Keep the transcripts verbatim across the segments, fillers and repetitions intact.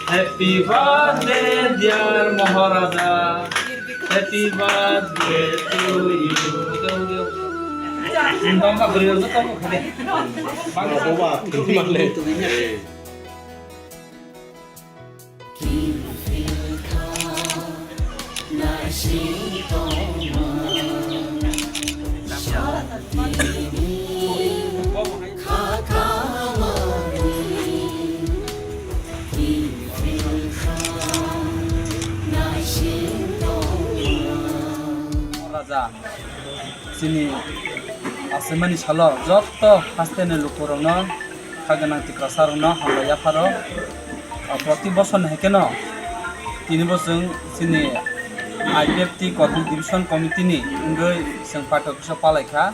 Happy birthday, dear Maharaja. Happy birthday to you. Raja, chini aswimani salo joto hasteni lukurokno, kha gwnang tiprasarokno hambai yapharo. O, proti bosorni hai kheno tini bo chwng chini I P F T Kormuk Division Committee ni wngwi chwng party office o palai kha.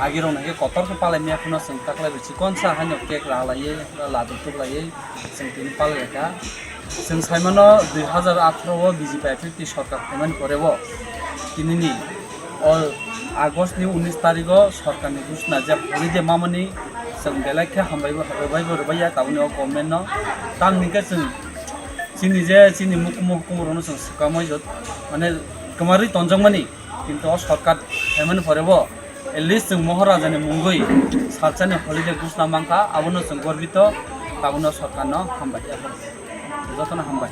Agirok hai khe kotor khe palai maya phano chwng taklai bai chikonsa haino cake ralaiwi, ladu tuklaiwi chwng tini palai kha. Chwng saimano dui hazar atharo o B J P I P F T sorkar phaimani pore o tinini o August ni unis tarikh o sorkar ni ghosna je holiday mamani chwng belai khe hambai bo, hambai bo rwbaiya tabukni o government no. Tamni khe chwng chini je chini mukumu hukumu rokno chwng swkamwi jot mane kwmarwi tonjakmani, kintu o sorkar phaimani pore bo at least chwng Maharaja ni mungwi salsa ni holiday ghosna mankha, abono chwng gorbito, abono sorkar no hambai. Jotono hambai.